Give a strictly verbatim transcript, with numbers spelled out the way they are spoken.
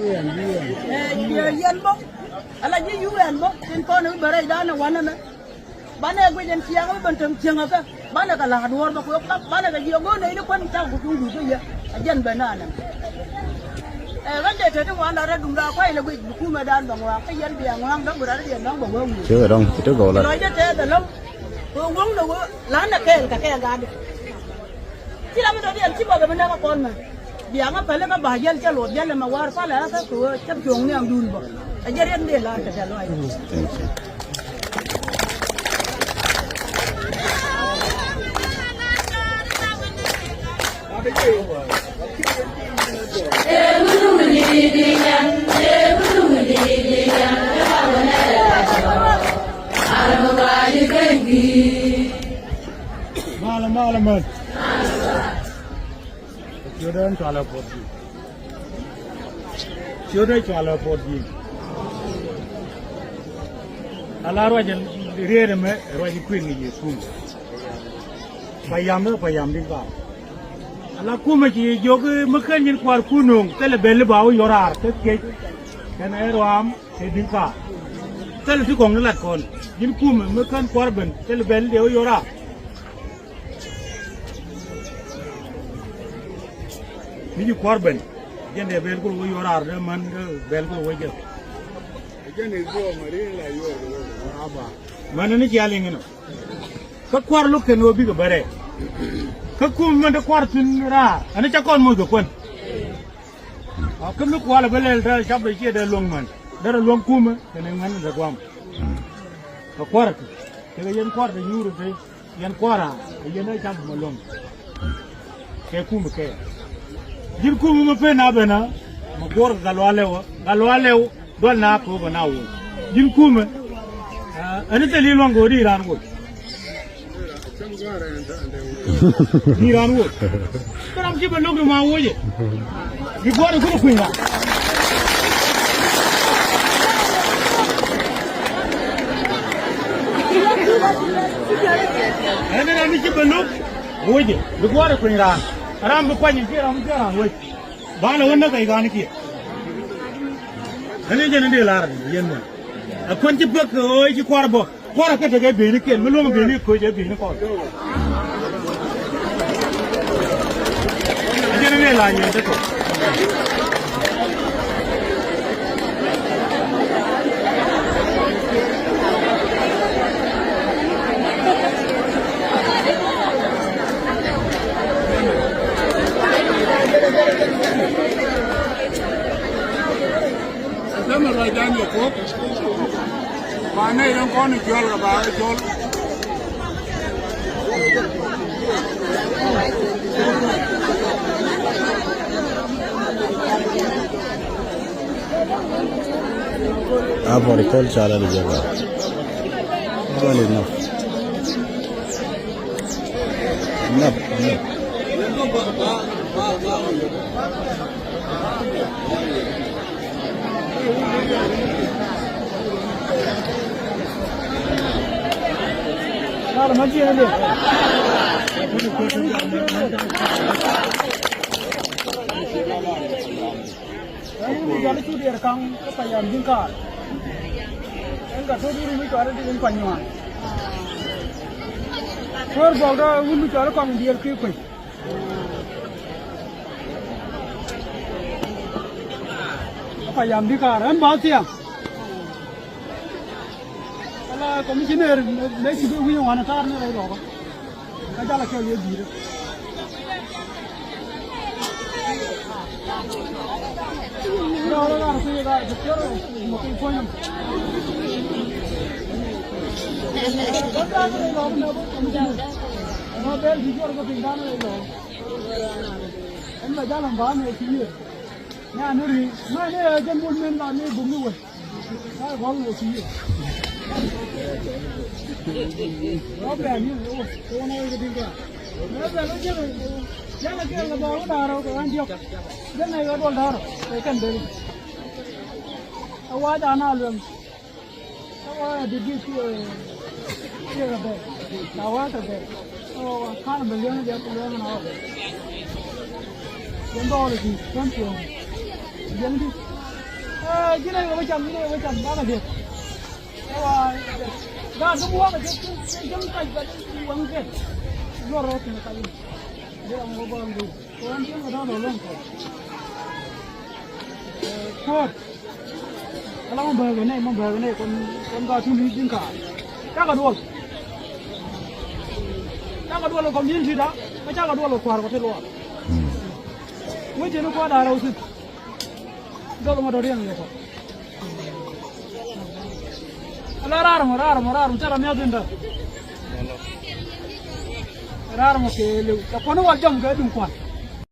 Ɛ, yɛn bä. Ala ji̱ U N bä. Tin kɔn i̱ bɛ rɛy dan ɛ wanɛ mɛ. Banɛ guic ɛn ciaŋ mi ben tem cieŋ ɛ kɛ. Banɛ kɛ la̱a̱t duɔ̱ɔ̱r bä kuɛ kap. Banɛ kɛ jiɛ go̱o̱r nɛy ni kuän cak ku cuŋ duut kä yɛ. Ɛ jɛn ben nanɛ. Ɛ ɣän dee te ti wan la rɛy duŋda kuay lɛ guic bi kumɛ dan bɛ ŋuaŋ. Kä yɛn bia ŋuaŋ dɔ̱ŋ bi rɛy diɛn dɔ̱ŋ bɛ wä wi̱i̱. Cɛ kɛ dɔ̱ŋ, cɛ ti gɔw la. Lɔcdä tɛth ɛlɔ̱ŋ. Kɛ wäŋ ni wä la̱t nɛ kɛɛl kɛ kɛɛl gaat. Ci ram mi dɔ̱diɛn ci bɔkɛ bi näk kä kɔn mɛ. Bia ŋä päli kä ba jäl cä luɔth jäl ɛmɛ wäär palɛ kä kɛ wä cä cuɔ̱ŋ nhiamdun bä. Ɛ jɛ riɛk mi dee la̱t kɛ tɛ̈th lɔaac. Thank you. Malɛ, malɛ, malɛ. Ciötdä in cɔalɛ Puɔt Ji̱. Ciötdä cɔalɛ Puɔt Ji̱. Ala ruac riet ɛmɛ, ruac kui̱n ni yɛ kum. Payam ɛ payam di̱t ba. Ala kumɛ ci jiök mi ken nyin kua̱r kun no̱o̱ŋ, thilɛ bɛl i̱ ba wä yɔr raar kä kec. Kɛn ɛ ruaam. Ɛ di̱t kaar. Thilɛ ti kɔ̱ŋ ni lat kɔn. Ji̱n kumɛ mi kän kua̱r ben. Thilɛ bɛl dee wä yɔr raar. Mi ji̱ kua̱r ben. Jɛn dee bɛl kulɛ wä yɔr raar dee män dee bɛl kulɛ wä jɛ. Män ni cia liŋ inɔ. Kä kua̱r lo̱k kɛn ɣöö bikɛ bä rɛɛ. Kä kumɛ män te kua̱r thi̱n raar. Ɛn ca kɔn moc kɛ kuän. A kä mi kualɛ bä lɛl te cap dee ciɛ dee luäŋ män derɛ luäŋ kumɛ kɛnɛ ŋuɛn dee guam. Kɛ kuarɛ kɛ kɛ yɛn kuarɛ te nyuurɛ te yɛn kuarɛ a kɛ yɛn dee cap mɛ luäŋ. Kɛ kumɛ kɛ ji̱n kumɛ mɛ pen a ben a mɛ guɔr kɛ gal lualɛ wä gal lualɛ wä. Dual na ko̱o̱p na woc. Ji̱n kumɛ. Ɛn thil i̱ luaŋ go̱o̱r i̱ raan woc. I̱ raan woc. Kä ram ci bɛ lo̱k ni ma woc ɛ. Bi gua̱r i̱ kulɛ kui̱ ran. Ɛn ram ci bɛ lo̱k woc ɛ. Bi gua̱r i̱ kui̱ ran. Ram bi kuany i̱ ci ram ci raan woc. Banɛ wä näk kɛ i̱ ga̱a̱n kiɛ. Ɣän i̱ jɛn in dee la̱r yɛn män. Ɛ kuän ci bäk kɛ ɣöö ci kua̱r bä kua̱r ɛ kä tekɛ bieyni kiɛn mi luäŋ bieyni koc ɛ bieyni kɔn. Ɛ jɛn in dee la̱r yɛn tekɛ. Lɛmɛ ruac dan yɛ kok. Ba nɛy rɛn kɔn i̱ cɔl kɛ ba kɛ cɔl. A bɔr cɔl cal a di jɛ ba. Bɔl inɔ. Nap, nap. Ɛn wun mi cɔal i̱ Cu Diɛɛr Kaŋ kä Payam Ji̱n Kaar. Ɛn kɛ to̱t wun mi cɔal i̱ Di̱n Kuany Nyuan. Kuäär bɔkdä wun mi cɔal i̱ Kɔaŋ Diɛɛr Ki̱i̱ Kuec. Kä Payam Ji̱n Kaar ɛn ba thiaŋ. Ala commissioner ne ci bi wi̱i̱ ŋuan ta̱a̱r ni rɛy rɔɔkä. Kä jalä kɛɛl yɛ bi̱i̱dä. Rɔɔkä lar kui̱ ka dɔktɔr mɔ kui̱ puɔ̱nyä. Kä jalä rɛy rɔɔkä nɛ bä commissioner. Ɛn ɣöö bɛl ji̱ juɔr kä piny da̱a̱n rɛy rɔɔkä. Ɛn bɛ jalä ba̱a̱n ɛ ci yiëë. Nɛ a ni ri̱i̱ŋ mɛ ni ɛ jɛ mul min ba ni bum ni wä. Ka gɔl wä ci yɛ. Rɔ bɛ ni wä wä ni wä ni wä di ga. Mɛ bɛ ni jɛ jɛ ni kɛ la ba wä da rɔ kɛ an diɔk. Jɛ ni wä dol da rɔ kɛ kɛn bɛ ni. A wa da na luɛm. Kä wä didi ti ti kɛ bɛ. Ka wä kɛ bɛ. Kä wä kan bɛ liɛŋ jɛ ku liɛŋ na wä. Jɛ dɔɔl ti kan tuɔm. Jɛ di. Ɛ, ji̱n a yɛ wä cam, ji̱n a yɛ wä cam, banɛ diɛ. Ɛ wa, gaat ti buɔ̱ɔ̱k a cɛ, cɛ, cɛ, cɛ kac, bat waŋ kɛn. Luɔr rɔ kɛn kac. Diɛ ŋɔ bä ŋɔ. Kɛ ɣän cɛ ŋɔ dɔ̱ŋ lɔŋ kɔ. Ɛ, kuäär. Ala mɔ bäkɛ nɛy, mɔ bäkɛ nɛy, kɔn, kɔn ka tun i̱ ji̱n kaar. Cakɛ duɔl. Cakɛ duɔl kɔm ji̱n ti̱t a, kä cakɛ duɔl kɛ kua̱r kɔ ti luɔr. Wec ti̱n i̱ kua̱r da̱a̱r rɛw thi̱n. Dɔl mɔ dɔ̱diɛn yɛ kɔ. Ala raar mɔ, raar mɔ, raar mɔ, thilɛ miath in däk. Raar mɔ kɛ liw. Cɛ kuɔni wal jɔm kɛ duŋ kuan.